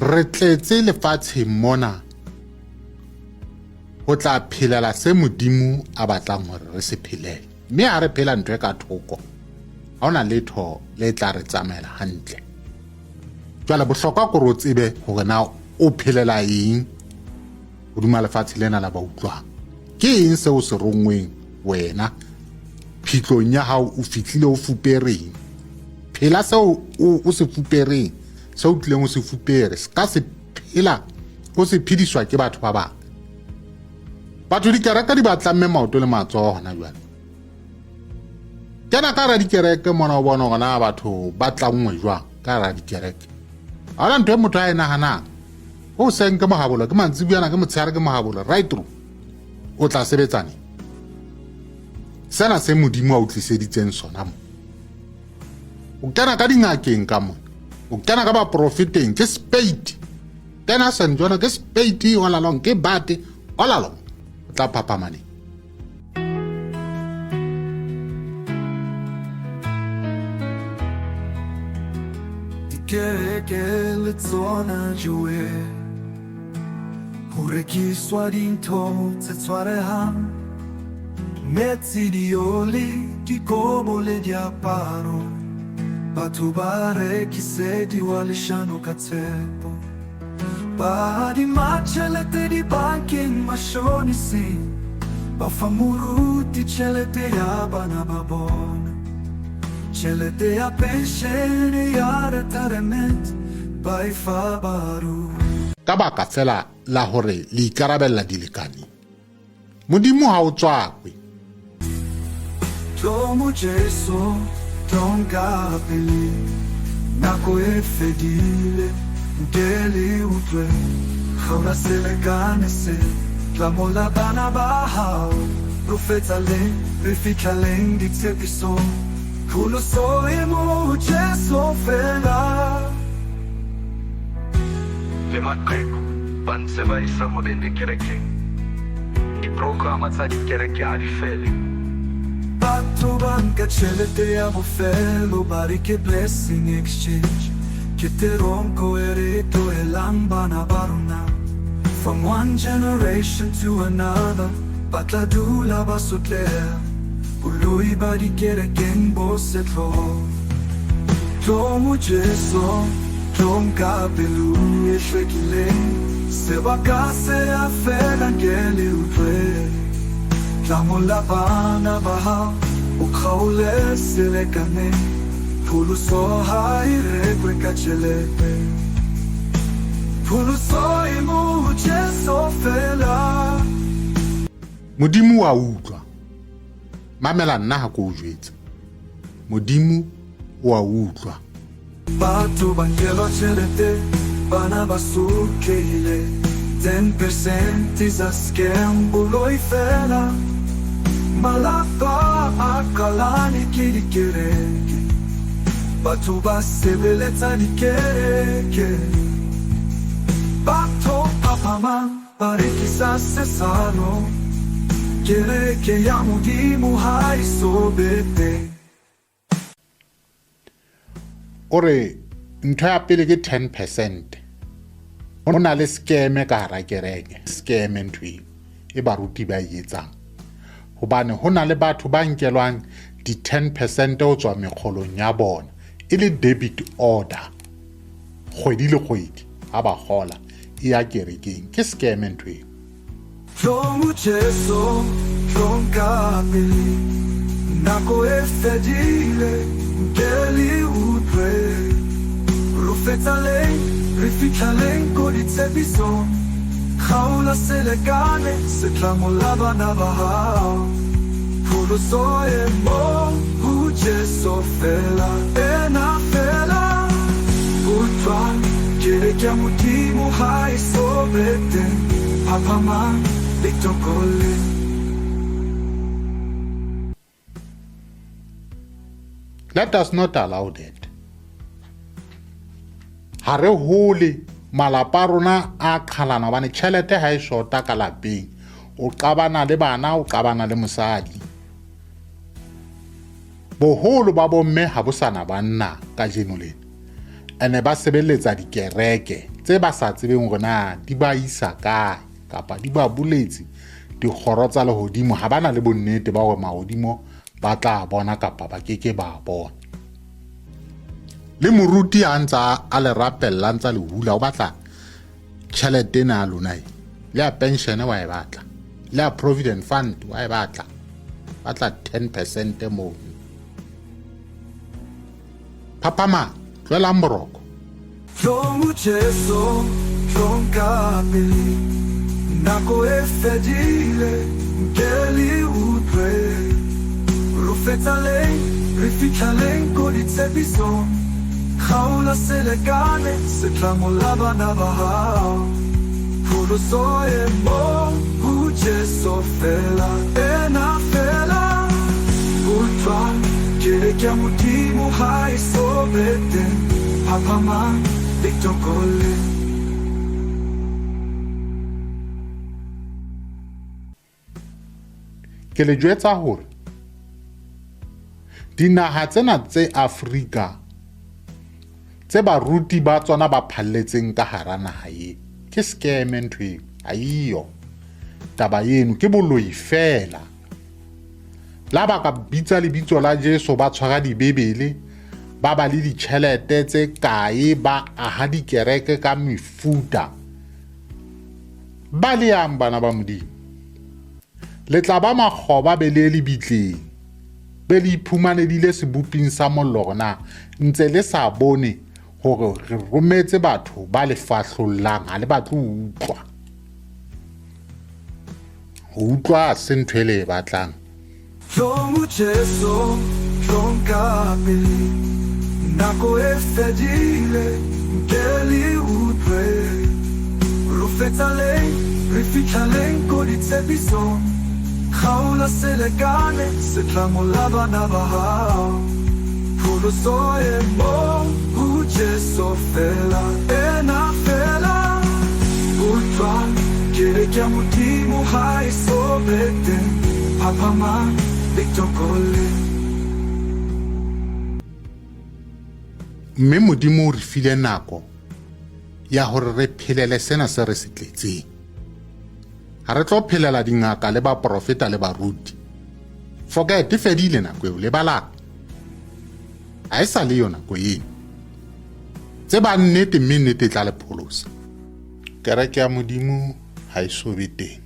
Re tletse lefatsheng mona ho tla phelela se Modimo a batlang hore re se phelele. Mme ha re phela ntho e ka thoko, ha hona letho le tla re tsamaela hantle. Jwale bohlokwa ke hore o tsebe hore na o phelela eng hodima lefatshe lena la ba utlwang. Ke eng seo se rongweng wena phitlong ya hao o fihlile o fupereng? Phela seo o se fupereng, seo o tlileng o se fupere, se ka se phela o se phediswa ke batho ba bang. Batho dikereke di ba tlamme maoto le matsoho hona jwale. Kena ka hara dikereke mona o bone hore na batho ba tlanngwe jwang ka hara dikereke. Ha hona ntho e motho a e nahanang. Ho seng ke mohabolo, ke mantsibuana, ke motshehare, ke mohabolo, right through. O tla sebetsa neng? Sena se Modimo a o tliseditseng sona mo. O kena ka dingakeng ka mona. O kena ka baprofeteng, ke spade. Kena St. John, ke spade all along, ke bate all along. O tla phaphama neng? Dikereke le tsona jowe ho rekiswa dintho tse tshwarehang, metsi, dioli, dikobo le diaparo. Batho ba rekisediwa leshano ka tshepo, ba adima tjhelete dibankeng, mashoniseng, ba fa moruti tjhelete ya bana ba bona. Tjhelete ya penshene ya retirement ba e fa barui. Ka baka fela la hore le ikarabella dilekane, Modimo ha o tswakwe. Tlo mo Jesu, tlo nka pele, nako e fedile, nke le utlwe. Kgaola selekane se, tlamola bana ba hao, ro fetsa leng, re fihla leng ditshepisong, pholoso e mo Jesu fela. Le maqheku ba ntse ba isa molende kerekeng. Diprograma tsa dikereke ha di fele. Batho ba nka tjhelete ya bofelo ba re ke blessing exchange. Ke teronko e re e tlohelang bana ba rona. From one generation to another ba tla dula ba sotleha. Boloi ba dikerekeng bo sehloho. Tlo mo Jesu, tlo nka pelo e hlwekileng. Sebaka se a fela nke le utlwe. Tlamolla bana ba hao, o kgaole selekane. Pholoso ha e rekwe ka tjhelete. Pholoso e mo Jesu fela. Modimo wa utlwa. Mamela nna ha ke o jwetsa. Modimo o a utlwa. Batho ba nkelwa tjhelete, bana ba sotlehile. 10% is a scam, boloi fela. Malapa a qalane ke dikereke. Batho ba sebeletsa dikereke. Batho phaphamang. Ba rekisa sesano, kereke ya Modimo ha e so be teng. O re ntho ya pele ke 10 percent. Ho na le scam ka hara kereke, scam ntho eo e baruti ba e etsang. Hobane ho na le batho ba nkelwang di-10 percent ho tswa mekgolong ya bona e le debit order. Kgwedi le kgwedi ha ba kgola e ya kerekeng. Ke scam ntho eo. Tlo mo Jesu, tlo nka pele, nako e fedile, nke le utlwe. Ro fetsa leng, re fihla leng ko ditshepisong, kgaola selekane, se tlamolla bana ba hao. Pholoso e mo ho Jesu fela, ena fela. Utlwang, kereke ya Modimo ha e so be teng, phaphamang le tokolle. Let us not allow that. Ha re hole malapa a rona a qhalana hobane tjhelete ha e shota ka lapeng. O qabana le bana, o qabana le mosadi. Boholo ba bomme ha bo sana banna kajeno lena. Ene ba sebeletsa dikereke. tse ba sa tsebeng hore na di ba isa kae kapa di ba buletse dikgoro tsa lehodimo. Ha ba na le bonnete ba hore mahodimo ba tla bona kapa ba ke ke ba bona. Le moruti a ntsa a le rapella, a ntsa le hula, o batla tjhelete ena ya lona e le ya pension wa e batla, le ya provident fund wa e batla, batla 10% mono. Phaphama, tlohelang boroko. Tlong ho Jesu, tlong ka pele, nako e fedile, nke le utlwe. Ro fetsa leng, re fihla leng ko ditshepisong? Kgaola selekane, setlamo la bana ba hao. Pholoso e mo ho Jesu fela, ena fela. Utlwang, kereke ya Modimo ha e so be teng. Phaphamang, le tokolle. Ke le jwetsa hore dinaha tsena tse Afrika tse baruti ba tsona ba phalletseng ka hara naha e ke scam ntho eo, ha eyo taba eno, ke boloi fela. La ba ka bitsa lebitso la Jesu, ba tshwara dibebele, ba ba le ditjhelete tse kae, ba aha dikereke ka mefuta. Ba le yang bana ba Modimo, le tla ba makgoba be le lebitleng, be le iphumanedile seboping sa mollo hore na ntse le sa bone hore re rometse batho ba le fahlollang, ha le batle ho utlwa. Ho utlwa se ntho e le e batlang. Tlong ho Jesu, tlong ka pele, nako e fedile, nke le utlwe. Ro fetsa leng, re fihla leng ko ditshepisong? Kgaola selekane, setlamo la bana ba hao. Pholoso e mo ho Jesu fela, ena fela. Utlwang, kereke ya Modimo ha e so be teng. Phaphamang, le tokolle. Mme Modimo o re file nako ya hore re phelele sena se re se tletseng. Ha re tlo phelela dingaka le baprofeta le baruti. Forget, e fedile nako eo, lebalang. Ha e sa le yo nako eno. Tseba nnete mme nnete e tla le pholosa. Kereke ya Modimo ha e so be teng.